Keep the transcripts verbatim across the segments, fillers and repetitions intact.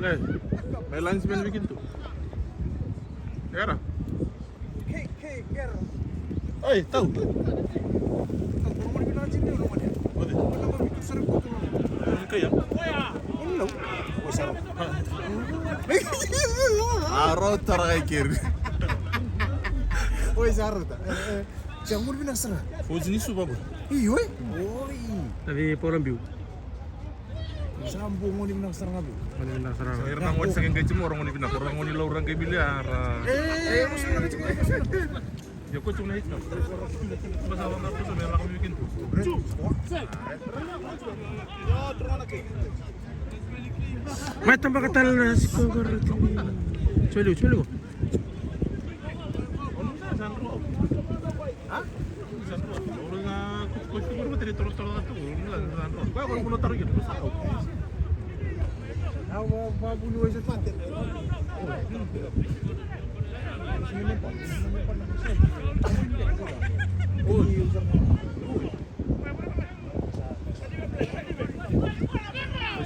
Eh, my linesman weekend tu. Era. Hey, hey, era. Ai, tau. Ode. Ode. Ode. Aro tara kai keri. Oi, sa rota. Eh, eh. Sa guri vinaka sara. Foji ni suva ko. Io, e? Oi. Tavi Paula Biu. Sa bu goni vinaka sara ga bu. Goni vinaka sara ga. Era na goni saka qai timo, ra goni vinaka, ra goni lau ra qai bilia, ra. Eh, eh, mo sara qai timo, mo sara. Io, ko tu na hit. Ko sa vanga ko me la ko mi kin. Mai tabaka tale na siko qo. Toliu, toliu.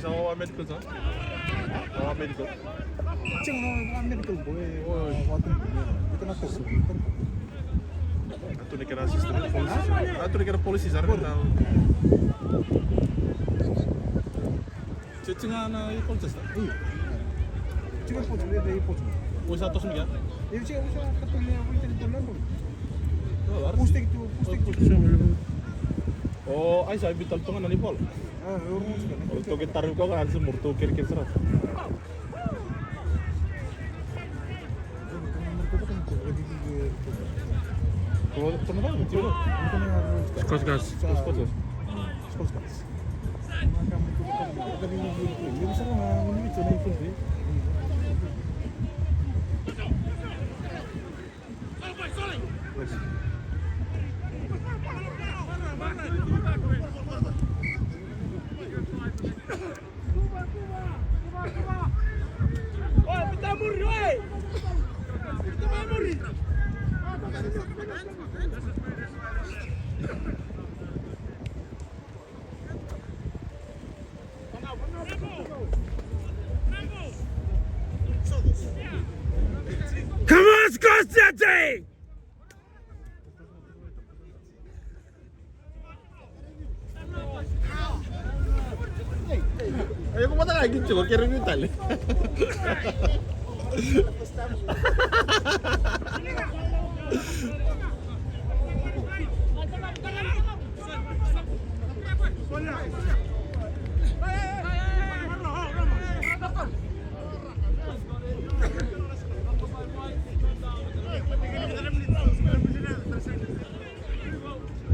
Sa wa medical sa? Wa medical. Tiko na wa medical boy. Oi. Wa tu. Iko na toso. Atu ni kena assistant policy. Atu ni kena policy sa. Tiko na i Colchester. Io. Tiko na Portugal, e Portugal. Oi sa toso ni kena. Io, tiko sa katu ni a wita ni Portugal. Pusti tu, pusti tu. O, ai sa bital tonga na ni bola. O toke taru ko ga se murto kere kere sara. Ko ko na ba ti. Skos gas. Skos gas. Skos gas. Come on, Scorsese! Ai, ko mata lagi cuba kere ni tale.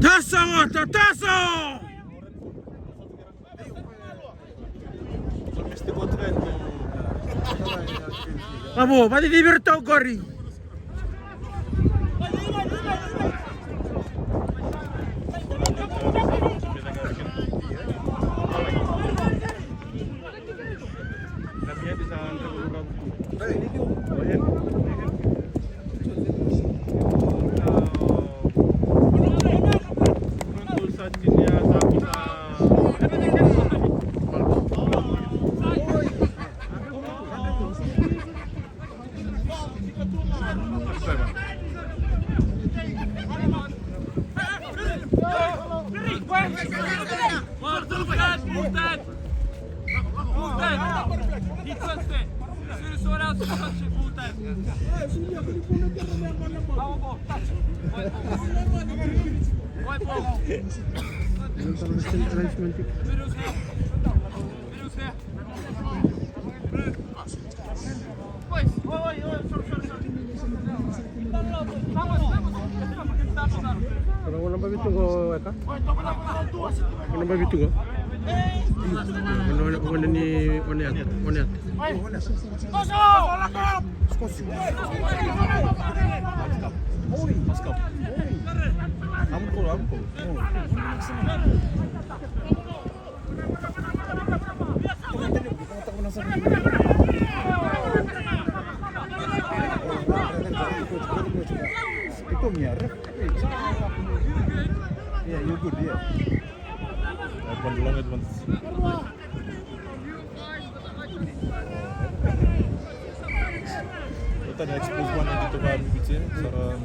Taso, taso! Avo, vati di virtau gori. Ko naba vitu qo, weka? Ko naba vitu qo? Ko na, ko na ni one out, one out. Pascal. Pascal. Amu kolo, amu kolo. Yeah, you're good, yeah. Advantage, long advantage. Tani expose mana di toka mi bice sara.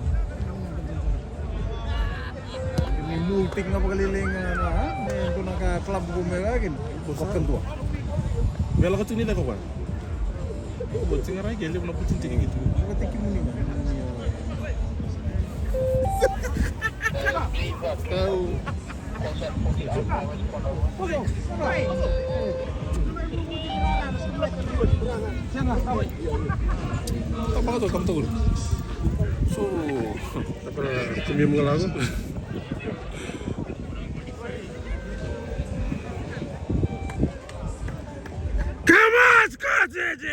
Ni mu tik na vakalilinga na, ha? Ni dua na ka club ko me ga kina. Vaka dua. Vela ka tu ni leka kwa. Ko tinga rai ke levu na putin tiki gitu. Ko tiki muni. Kau. Tapa ka tu, tapa tu. So, tapa na kumi mo lako. Come on, Scott, J J!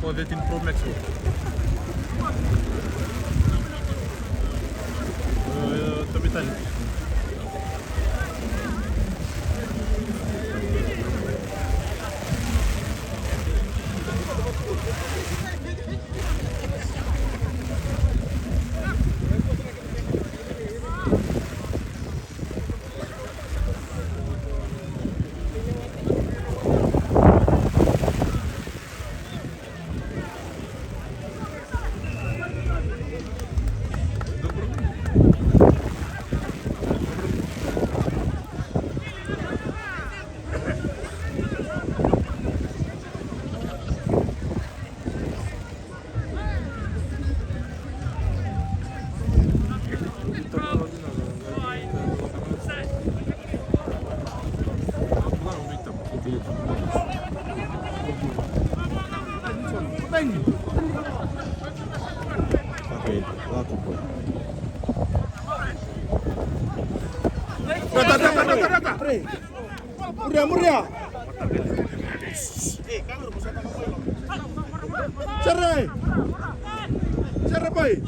Ko thirteen Pro Max ko. Tabi tani. Muria, muria. Sere. Sere, pai.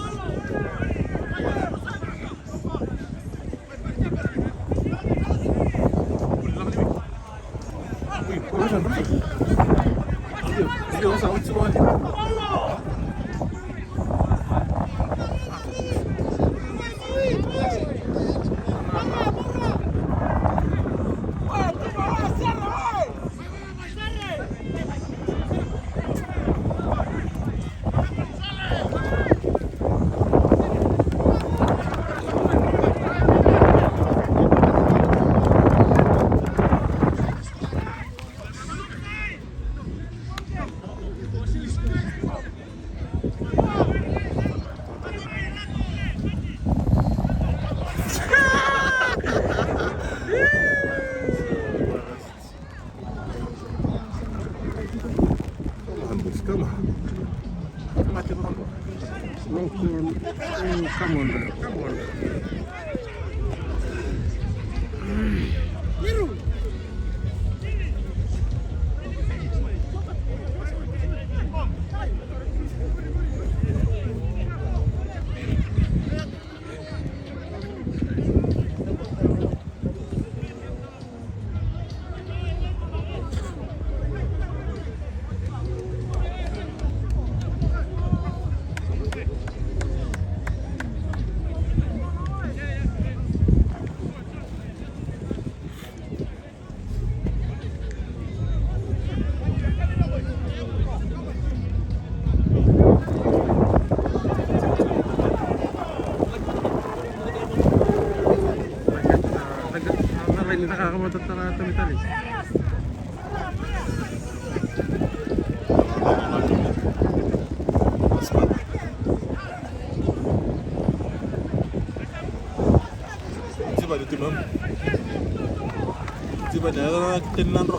Come on, boys, come on. Come on, come on. Come on, come on. Come on. Jiba di timam. Jiba di ada kita nandro.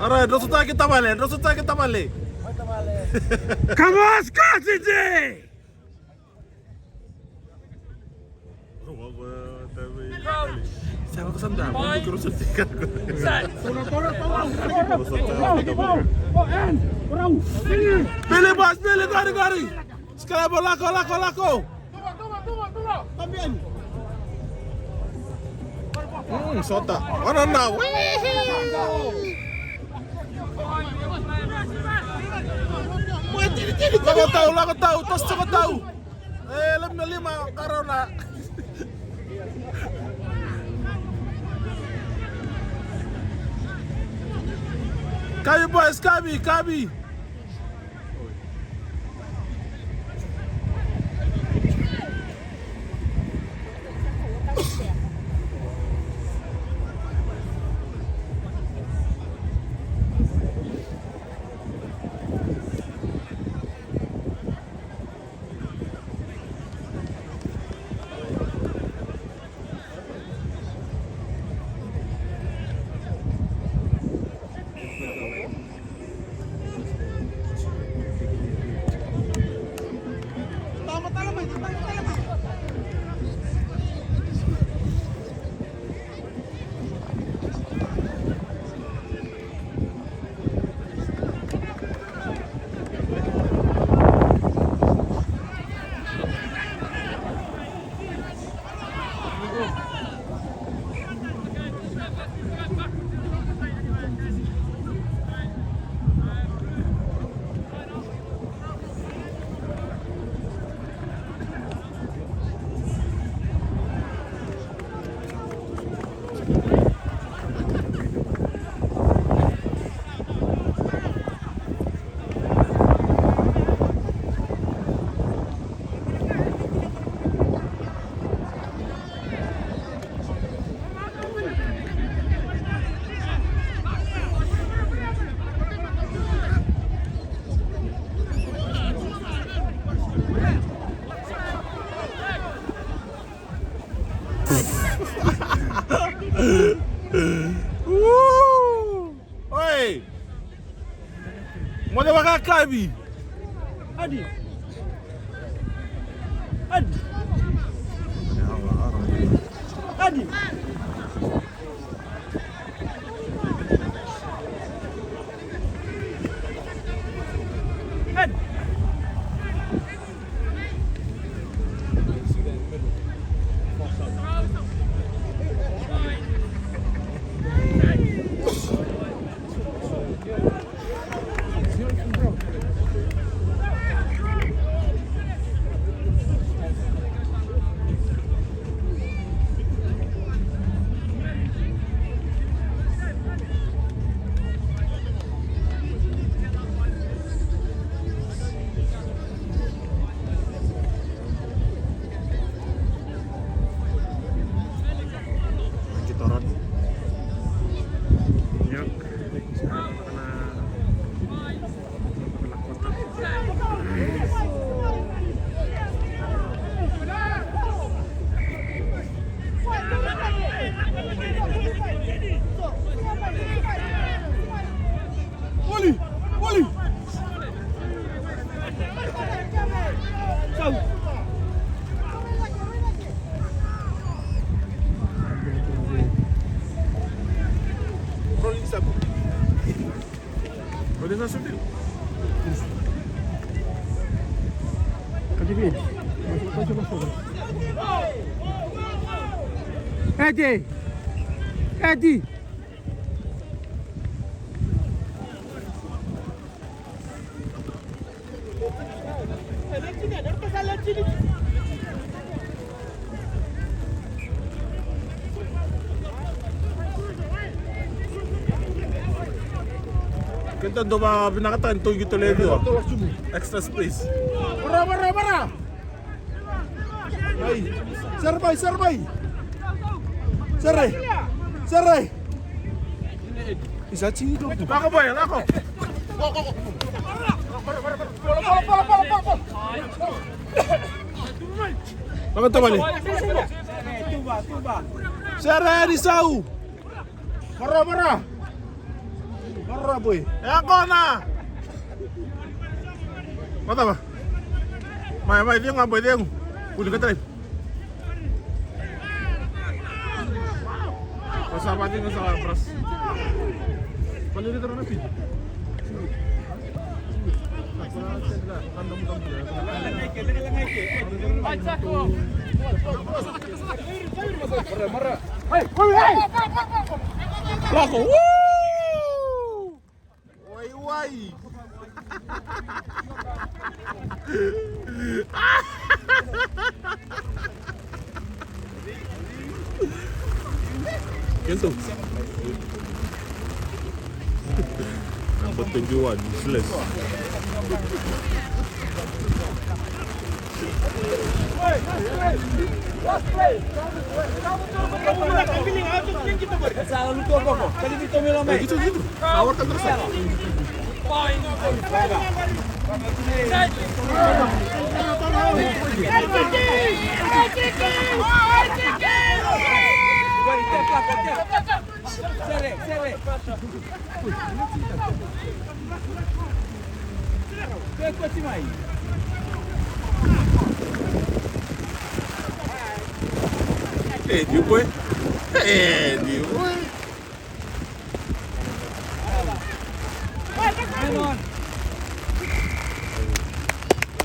Alright, drosotaki tavale, drosotaki tavale. Come on, Scott, D J! Billy, boys, Billy, gari, gari. Scrabble, lako, lako, lako. Mm, sota. Ona na. Lako tau, lako tau, tosi tau tau. E, lima, lima, karona. Kavi, boys, kavi, kavi. Woo! Oi! Moce vakakavi. Adi. Adi. Adi. Adi. Oli! Oli! Sau! Rolling sabo. Rolling sabo. Edi! Edi! Keda dau vavinakataka ni tou qito levu. Extra space. Vara, vara, vara. Ai. Sere mai, sere mai. Sere. Sere. Isa tini dua. Lako boy, lako. Lako tavale. Sere ni sau. Vara, vara. Vara boy. E a kona. Matava. Mai, mai, cegu, boy, cegu. Uli ka trai. Ko sa vati ko sa pras. Pali ni tara na piti. Lako. Woo! Wai, wai. Kento. Number twenty-one, useless. Hey, you boy. Hey, you boy. Come on.